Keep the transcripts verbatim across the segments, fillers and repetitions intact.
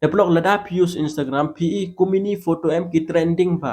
Te paralok lada phi use Instagram phi i kum ini photo em ki trending bha.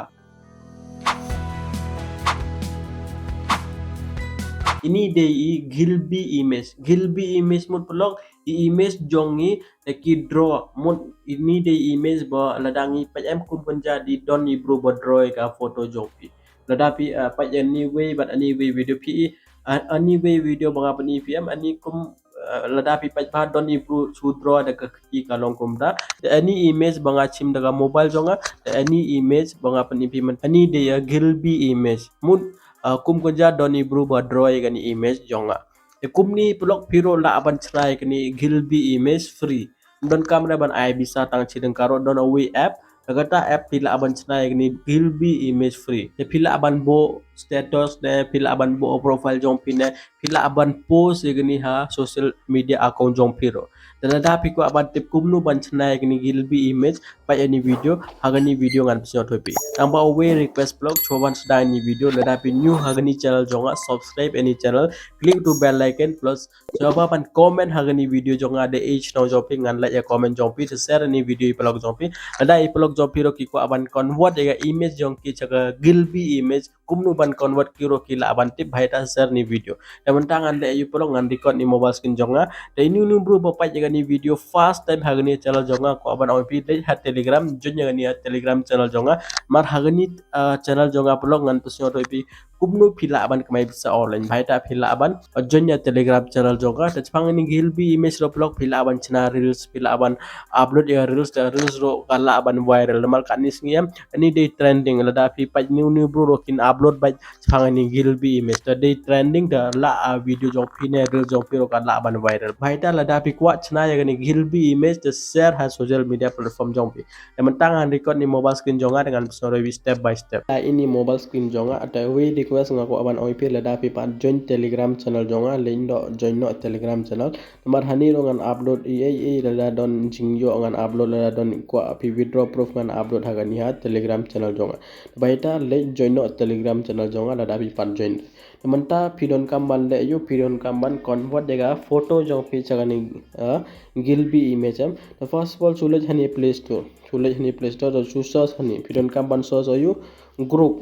Ini dei i Gilby image. Gilby image mut paralok i image jong ngi te ki draw mut ini dei image ba lada ngi peit em kum kynja dei don i bru ba draw ïa ka photo jong phi. Lada phi uh, peit anyway but anyway video phi uh, anyway video ba nga pyni phi em ani kum uh, lada phi peit ba don i bru shu draw da ka kti ka long kumta. Te ani image ba nga chim da ka mobile jong nga te ani image ba nga pyni phi man ani dei ya Gilby image mut uh, kum kynja don i bru ba draw ïa kani image jong nga. Te kumni paralok phi ruh lah ban chna ïa kani Gilby image free. Donkam re ban ai pisa tang chi dang karo don away app. Te kata app phi lah ban chna ïa kani Gilby image free. Te phi lah ban buh status ne phi lah ban buh profile jong phi ne phi lah ban post ïa kani ha social media account jong phi ruh. Te lada phi kwah ban tip kumno ban chna ïa kani Gilby image peit ani video ha kani video ngan pynsngew thoi phi. Tang ba away request paralok chwa ban sdang ani video lada phi new ha kani channel jong nga subscribe ani channel click to bell icon plus chwa ban comment ha kani video jong nga da age nong jong phi ngan like ïa comment jong phi te share ani video i paralok jong phi. Lada i paralok jong phi ruh ki kwah ban convert ïa ka image jong ki cha ka Gilby image kumno ban convert ki ruh ki lah ban tip bha ita share ani video. Te mynta ngan leh ïa u paralok ngan record ni mobile screen jong nga. Te inu inu bru ba peit ïa kani video first time ha kani channel jong nga kwah ban ong phi leit ha Telegram join ïa kani ha Telegram channel jong nga. Mar ha kani uh, channel jong nga paralok ngan pynsngew thoi phi kumno phi lah ban kamai pisa online bha ita phi lah ban uh, join ïa Telegram channel jong nga. Te chapang ini Gilby image ruh paralok phi lah ban chna reels phi lah ban upload ïa reels te reels ruh ka lah ban viral namar kani sngi em ani dei trending lada phi peit inu inu bru ruh kin upload bha chapang ini Gilby image te dei trending te lah a video jong phi ne reel jong phi ruh ka lah ban viral. Bha ita lada phi kwah chna ïa kani Gilby image te share ha social media platform jong phi. Te mynta ngan record ni mobile screen jong nga te ngan pynsngew thoi phi step by step. Te ini mobile screen jong nga te wei request nga kwah ban ong phi lada phi pat join Telegram channel jong nga leit noh join noh Telegram channel. Namar hani ruh ngan upload i ei ei lada don jingïoh ngan upload lada don kwah phi withdraw proof ngan upload ha kani ha Telegram channel jong nga. Bha ita leit join noh Telegram channel jong nga lada phi pat join. Te mynta phi donkam ban leh ïa u phi donkam ban convert ïa ka photo jong phi cha kani uh, Gilby image em. Te first of all shu leit hani Play Store. Shu leit hani Play Store te shu search hani phi donkam ban search ïa u Grok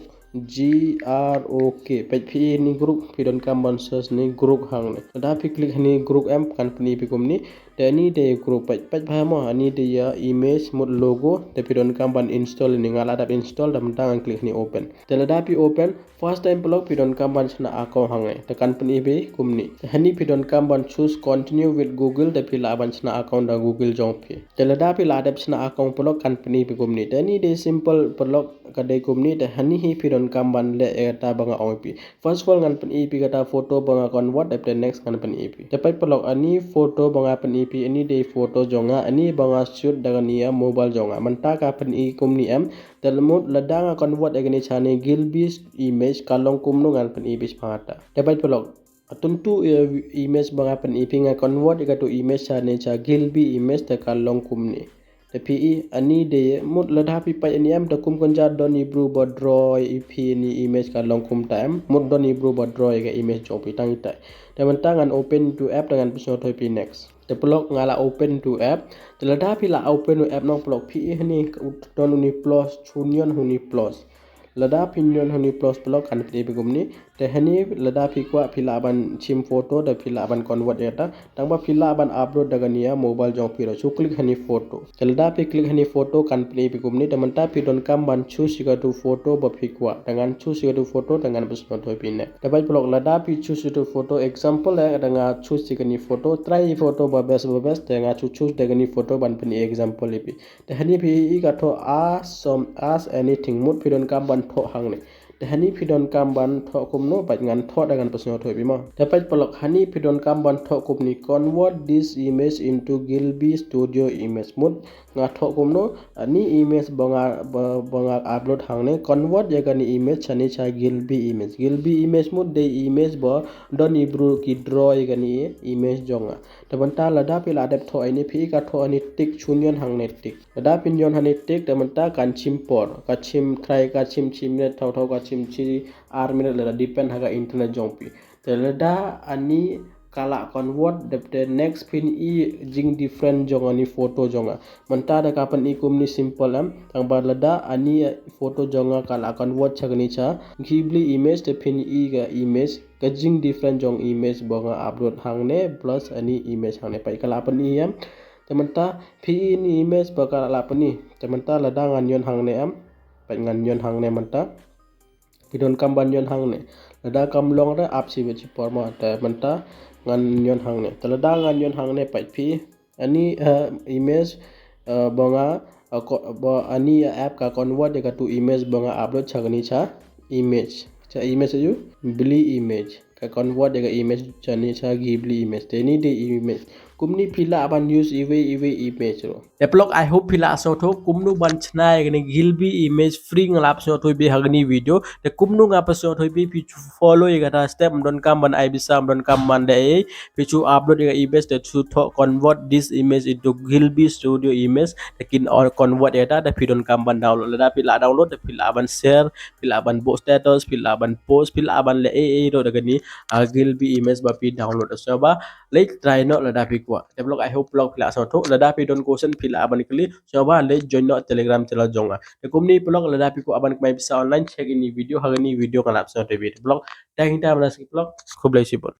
G R O K. Peit phi ini Grok phi donkam ban search ni Grok hangne. Lada phi click hani Grok em kan pyni phi kumni. Te ani dei Grok peit peit bha mo ani dei ïa image mut logo te phi donkam ban install ini nga la dep install te mynta ngan click hani open. Te lada phi open first time paralok phi donkam ban chna account hangne te kan pyni phi kumni. Te hani phi donkam ban choose continue with Google te phi lah ban chna account da Google jong phi. Te lada phi la dep chna account paralok kan pyni phi kumni. Te ani dei simple paralok ka dei kumni te hani hi phi donkam ban leh ïa kata ba nga ong phi. First of all ngan pyni phi kata photo ba nga convert dep te next ngan pyni phi. Te peit paralok ani photo ba nga pyni phi ani dei photo jong nga ani ba nga shoot da kani ïa mobile jong nga mynta ka pyni kumni em. Te mut lada nga convert ïa kani chane Gilby image ka long kumno ngan pyni phi sha kata. Te peit paralok. Atuntu image ba nga pyni phi nga convert ïa katu image chane cha Gilby image te ka long kumni. Te phi i ani dei mut lada phi peit ani em te kum kynja don i bru ba draw ïa phi ani image ka long kumta em mut don i bru ba draw ïa ka image jong phi tang ita. Te mynta ngan open to app te ngan pynsngew thoi phi next. Te paralok nga la open to app. Te lada phi la open to app nong paralok phi i hani don uni plus chunion huni plus. Lada phi nion hani plus paralok kan pyni phi kumni. Te hani lada phi kwah phi lah ban chim photo te phi lah ban convert ïa ta. Tang ba phi lah ban upload da kani ïa mobile jong phi ruh shu click hani photo. Te lada phi click hani photo kan pyni phi kumni te mynta phi donkam ban choose ïa katu photo ba phi kwah. Te ngan choose ïa katu photo te ngan pynsngew thoi phi ne. Te peit paralok lada phi choose ïa katu photo example eh te nga choose ïa kani photo try photo ba best ba best te nga choose choose da kani photo ban pyni example ïa phi. Te hani phi i ka thoh as som as anything mut phi donkam ban thoh hangne. Te hani phi donkam ban thoh kumno peit ngan thoh da ngan pynsngew thoi phi mo. Te peit paralok hani phi donkam ban thoh kumni convert this image into Gilby Studio image mut nga thoh kumno ani image ba nga ba nga upload hangne convert ïa kani image chane cha Gilby image. Gilby image mut dei image ba don i bru ki draw ïa kani image jong nga. Te mynta lada phi la dep thoh ani phi i ka thoh ani tik chunion hangne tik. Lada phi nion hani tik te mynta kan chim por ka chim trai ka chim chim ne thaw thaw ka chim chi ar minute lada depend ha ka internet jong phi. Te lada ani ka la convert, dep te next phin i jing different jong ani photo jong nga. Mynta da ka pyni kumni simple em, tang ba lada ani photo jong nga ka la convert cha kani cha Ghibli image, te phin i ka image, ka jing different jong image ba nga upload hangne plus ani image hangne. Peit ka la pyni em. Te mynta phi i ni image ba ka la pyni. Te mynta lada ngan ïoh hangne em. Peit ngan ïoh hangne mynta. Phi donkam ban ïoh hangne. Lada kam long re ap shi bit shi por mo, te mynta ngan ïoh hangne. Te lada ngan ïoh hangne, peit phi ani, eh, image, eh, ba nga, eh, ko-, ba ani, eh, app ka convert ïa katu image ba nga upload cha kani cha image. Cha image aïu? Ghibli image. Ka convert ïa ka image cha ni cha Ghibli image. Te ni dei image. Kumni phi lah ban use iwei iwei image ruh. Te paralok, I hope phi lah sngewthuh kumno ban chna ïa kani Ghibli image free. Nga la pynsngewthuh beit ha kani video. Te kumno nga pynsngewthuh beit, phi ju follow ïa kata step, ym donkam ban ai pisa, ym donkam ban dei ei. Phi ju upload ïa ka image, te ju thoh convert this image into Ghibli Studio image. Te kin convert ïa kata, te phi donkam ban download. Lada phi lah download, te phi lah ban share, phi lah ban buh status, phi lah ban post, phi lah ban leh ei ei ruh da kani, ah, Ghibli image ba phi download. Sngewbha leit try noh lada phi kwah. Te paralok, I hope paralok phi lah sngewthuh. Lada phi don question phi lah ban kylli. Sngewbha leit join noh Telegram channel jong nga. Te kumni paralok, lada phi kwah ban kmai pisa online, check ini video, ha kani video nga la pynsngewthuh beit. Te paralok, tang hi ta, mynta shi paralok, khublei shibun.